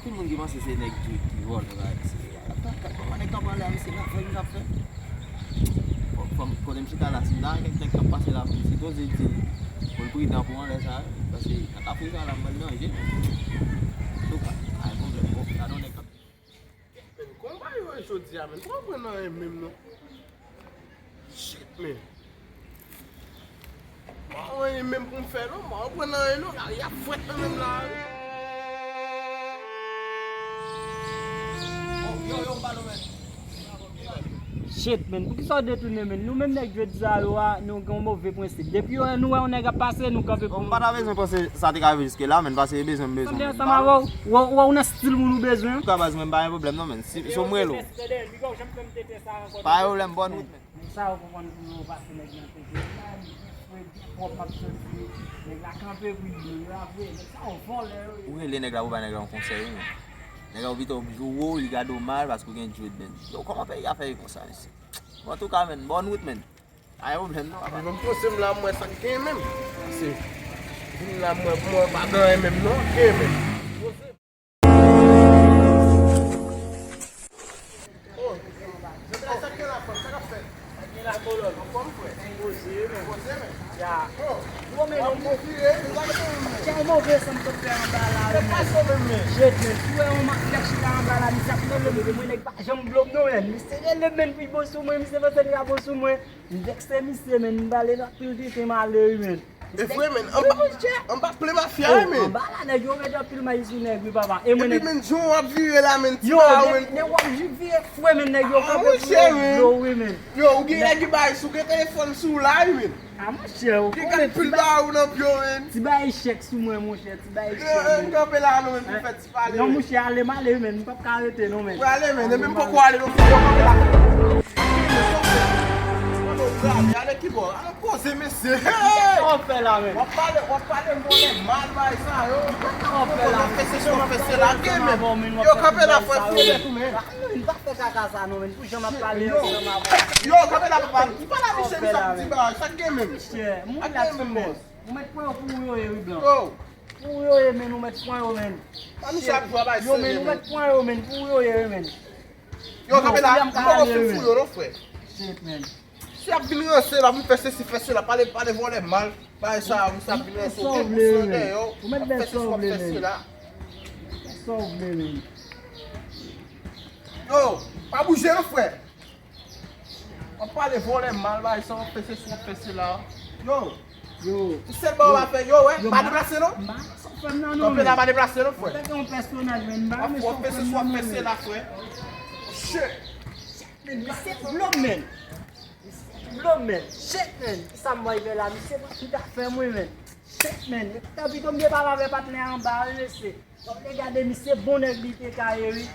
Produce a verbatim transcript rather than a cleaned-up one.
Moun ki panse se nèg ki, ki vòlè bagay, se, kòman nèg kanpe anlè a, misye, nan fè, misye ap fè. Fò, fò m, kote m chita la, si m ta wè kèk nèg k ap pase la, m sipoze di l pou l pridan pou anlè sa, paske nan kafe sa la, m wè l danje. Antouka, pa gen pwoblèm, bon, gade yon nèg k ap Men, kòman yo ye jodi a, men? M pa konprann anyen menm, non. Shit, men. M pa gen anyen menm pou m fè, non. M pa konprann anyen, non. Lari a frèt nan menm la. Oh, yo, yo, m pale, men. Shit, men. Poukisa w detounen, men? Nou menm nèg jodi sa yo a, nou gen yon move prensip. Depi yo, nou wè yon nèg ap pase, nou kanpe pou nou. M pa ta bezwen panse sa te ka rive jiske la, men, paske e bezwen m bezwen. Sanble ansanm avè w, w, w, w nan stil moun ou bezwen. Antouka, baz, mwen, m pa gen pwoblèm, non, men. Si, si w m rele w. Pa gen pwoblèm, bòn wout, men. Nèg sa yo konprann pou yo pase nèg nan tete. Sa di fre byen pwòp ap soti. Nèg la kanpe pou li yo avwe. Nèg sa yo vòlè yo ye. Ou rele nèg la pou bay nèg la yon konsèy, wi, men. Nèg la ou pito ou jwe w, li gade w mal paske w gen dread, men. Yo, kòman peyi a fè ye konsa, mesye? Bon, antouka, men, bòn wout, men. Pa gen pwoblèm, non, papa. Menm poze m la, m wè sa k gen menm. Se vin la, m wè, m wè pa gen anyen menm, non, k gen menm. Poze. Oh, sa k gen la, fanm? Sa k ap fèt? Sa k gen la, kolòn? Anfòm, frè? Poze, men. Poze, men. Ya. Oh, w ap vin vire? Kèl move sa m sot fè anba la, wi, men. Se pa sa menm, men. Jèt, men. Si w wè yon ma-, nèg chita anba la, misye ap rele m, men nèg pa janm blo m, non, men. Misye rele m, men, pou l bon sou mwen, misye panse l ka bon sou mwen. M vèkse misye, men, m pale l anpil tenten m ale, wi, men. E vre, men, anba, anba plen mafya, wi, men. Anba la, nèg yo mete anpil mayi sou nèg, wi, papa. E mwen, epi, men, jan w ap vire la, men, ti ba, men. Yo, nèg, nèg w ap vire fre, men, nèg yo kanpe pou yo blo, wi, men. Yo, ou gen nèg ki bay, si w gen telefòn sou w la, wi, men. A, monchè, ou konnen ti ba, ou nan pye w, men. Ti ba echèk sou mwen, monchè, ti ba echèk, men. M kanpe la, non, men, pou fè ti pale, non, monchè, ale m ale, wi, men, m p ap ka rete, non, men. Ou ale, men, e menm poko ale, non, fò w kanpe la. Kote w prale? Ale ki bò? Ale koze, mesye. Hey! Sa w ap fè la, men? W ap pale, w ap pale vòlè mal, bay sa yo. Sa w ap fè la, men? W ap fè sesi, w ap fè sela, gen, men. Yo, kanpe la, frè, fouye tèt ou, men. Men, pa fè kaka sa, non, men. Pou jan m ap pale ansanm avè w. Yo, kanpe la, papa. Di pa la, misye, misye ap di bagay. Sa k gen, men? Monchè, moun la sou mwen. Ou mèt pran yo pou ou yo ye, wi, blan. Yo. Pou ou yo ye, men, ou mèt pran yo, men. A, misye ap jwe a bay serye, men. Yo, men, ou mèt pran yo, men, pou ou yo ye, wi, men. Yo, kanpe la, m poko fin fou yo, non, frè. Shit, man. Si ap vin ranse la, vin fè sesi, fè sela, pale, pale vòlè mal. Bagay sa, misye ap vin ranse, ou gen pou san dèyè w. Ou mèt fè sesi, w ap fè sela. Fè sa w vle, man. Yo, pa bouje, non, frè. W ap pale vòlè mal, bagay sa, w ap fè sesi, w ap fè sela. Yo. Yo. Ti sèl ba w ap fè, yo, wè, pa deplase, non. M pa sa w fè m nan, non, men. Kanpe la, pa deplase, non, frè. Ou fè yon pèsonaj, men. M pa sa w fè m nan, non, men. W ap fè sesi, w ap fè sela, frè. Shit. Men, misye blo m, men. Misye blo m, men. Shit, men. Kisa m pral fè la? Misye pran tout afè mwen, men. Shit, men. Tanpito m te pale avè patnè anba, wi, mesye. Sa w te gade, misye bon nèg li te ka ye, wi.